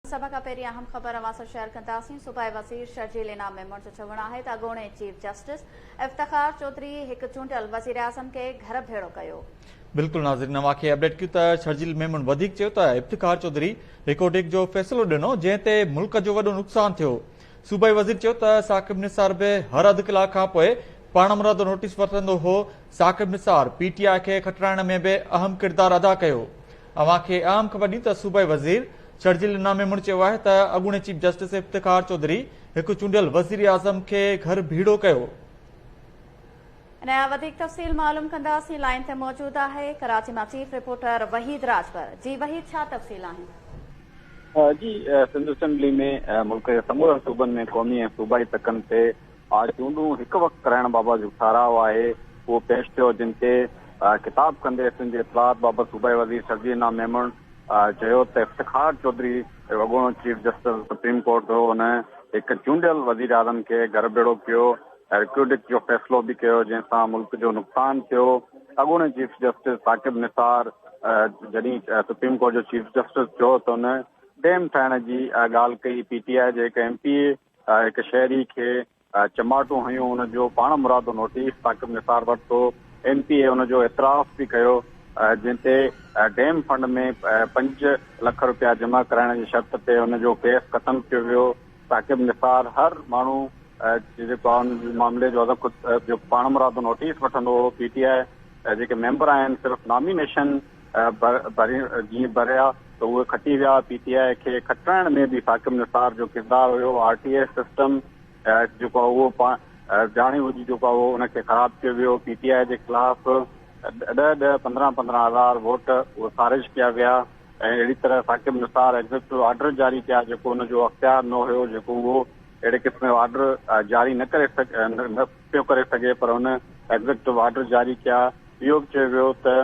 سڀ کان پهرين اهم خبر اوهان سان شيئر ڪنداسين، صوبائي وزير شرجيل انعام ميمڻ جو چوڻ آهي ته اڳوڻي چيف جسٽس افتخار چوڌري هڪ چونڊيل وزيراعظم کي گهر ڀيڙو ڪيو. بلڪل ناظرين اوهان کي اپڊيٽ ڪيون ته شرجيل ميمڻ وڌيڪ چيو ته افتخار چوڌري رڪارڊنگ جو فيصلو ڏنو جنهن تي ملڪ جو وڏو نقصان ٿيو. صوبائي وزير چيو ته ثاقب نثار به هر اڌ ڪلاڪ کانپوء پاڻمرادو نوٽيس وٺندو هو، ثاقب نثار پي ٽي آء کي کٽرائڻ ۾ به اهم ڪردار ادا ڪيو. اوهان کي اهم خبر ڏيون ته صوبائي وزير شرجيل انعام ميمڻ چيو آهي ته اڳوڻي چيف جسٽس افتخار چوڌري هڪ چونڊيل وزيراعظم کي گهر ڀيڙو ڪيو. ان جا وڌيڪ تفصيل معلوم ڪنداسين، لائين تي موجود آهي ڪراچي مان چيف رپورٽر وحيد راڄپر. جي وحيد ڇا تفصيل آهن؟ جي سنڌ اسيمبلي ۾ ملڪ جي سمورن صوبن ۾ قومي ۽ صوبائي تڪن تي چونڊون هڪ وقت ڪرائڻ بابت جيڪو ٺهراء آهي اهو پيش ٿيو جن تي خطاب ڪندي سنڌ جي اطلاعات بابت صوبائي وزير شرجيل انعام ميمڻ چيو ته افتخار چوڌري اڳوڻو چيف جسٽس سپريم ڪورٽ هو ان هڪ چونڊيل وزيراعظم کي گهر ڀيڙو ڪيو ۽ رڪوڊڪ جو فيصلو به ڪيو جنهن سان ملڪ جو نقصان ٿيو اڳوڻي چيف جسٽس ثاقب نثار جڏهن سپريم ڪورٽ جو چيف جسٽس ٿيو ته ان ڊيم ٺاهڻ جي ڳالهه ڪئي پي ٽي آء جي هڪ ايم پي اي هڪ شهري کي چماٽون هنيون ان جو پاڻ مرادو نوٽيس ثاقب نثار ورتو، ايم پي اي ان جو اعتراف به ڪيو جنهن تي ڊيم فنڊ ۾ 5 لک رپيا جمع ڪرائڻ جي شرط تي ان جو ڪيس ختم ڪيو ويو، ثاقب نثار هر ماڻهو جيڪو آهي ان معاملي جو ازخود جو پاڻ مرادو نوٽيس وٺندو هو، پي ٽي آء جيڪي ميمبر آهن صرف نامينيشن ڀري جيئن ڀريا ته اهي کٽي ويا، پي ٽي آء کي کٽرائڻ ۾ به ثاقب نثار جو ڪردار هيو، آر ٽي ايس سسٽم جيڪو آهي اهو ڄاڻي ٻجهي جيڪو آهي اهو ان کي خراب ڪيو ويو، پي ٽي آء جي خلاف ڏهه ڏهه پندرهن پندرهن هزار ووٽ اهي خارج ڪيا ويا ۽ اهڙي طرح ثاقب نثار ايگزيڪٽو آرڊر جاري ڪيا جيڪو ان جو اختيار نه هيو جيڪو اهو اهڙي قسم جو آرڊر جاري نه ڪري نه پيو ڪري سگهي پر ان ايگزيڪٽو آرڊر جاري ڪيا اهو به چيو ويو ته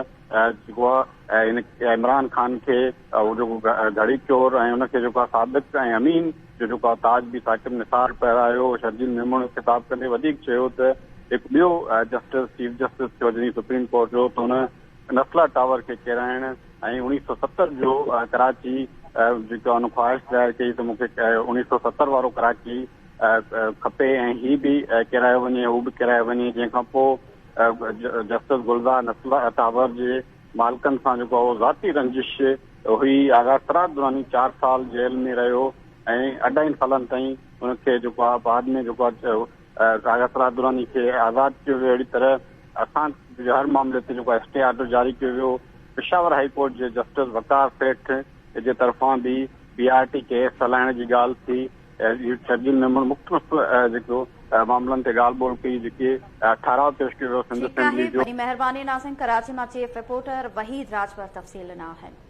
جيڪو آهي هن عمران خان کي هو جيڪو گهڙي چور ۽ ان کي جيڪو آهي صادق ۽ امين جو جيڪو آهي تاج به ثاقب نثار پهرايو. شرجيل ميمڻ خطاب ڪندي وڌيڪ چيو ته هڪ ٻيو جسٽس چيف جسٽس ٿيو جڏهن سپريم ڪورٽ جو ته هن نسلا ٽاور کي ڪيرائڻ ۽ 1970 جو ڪراچي جيڪو هن خواهش ظاهر ڪئي ته مون کي 1970 وارو ڪراچي کپي ۽ هي به ڪيرايو وڃي هو به ڪيرايو وڃي جنهن کان پوء جسٽس گلزار نسلا ٽاور جي مالڪن سان جيڪو اهو ذاتي رنجش هئي. آغا سراج دراني 4 سال جيل ۾ رهيو ۽ اڍائين سالن تائين ان کي جيڪو آهي بعد ۾ جيڪو آهي آغا سراج دراني کي آزاد ڪيو ويو. اهڙي طرح اسان هر معاملي تي جيڪو آهي اسٽي آرڊر جاري ڪيو ويو. پشاور هائي ڪورٽ جي جسٽس وقار سيٺ جي طرفان به بي آر ٽي ڪيس هلائڻ جي ڳالهه ٿي. شرجيل ميمڻ مختلف جيڪو معاملن تي ڳالهه ٻولهه ڪئي جيڪي ٺهراء پيش ڪيو ويو سنڌ ٺيڪ آهي اسيمبلي جو. وڏي مهرباني ناظرين ڪراچي مان چيف رپورٽر وحيد راڄپر تفصيل ڏنا آهن.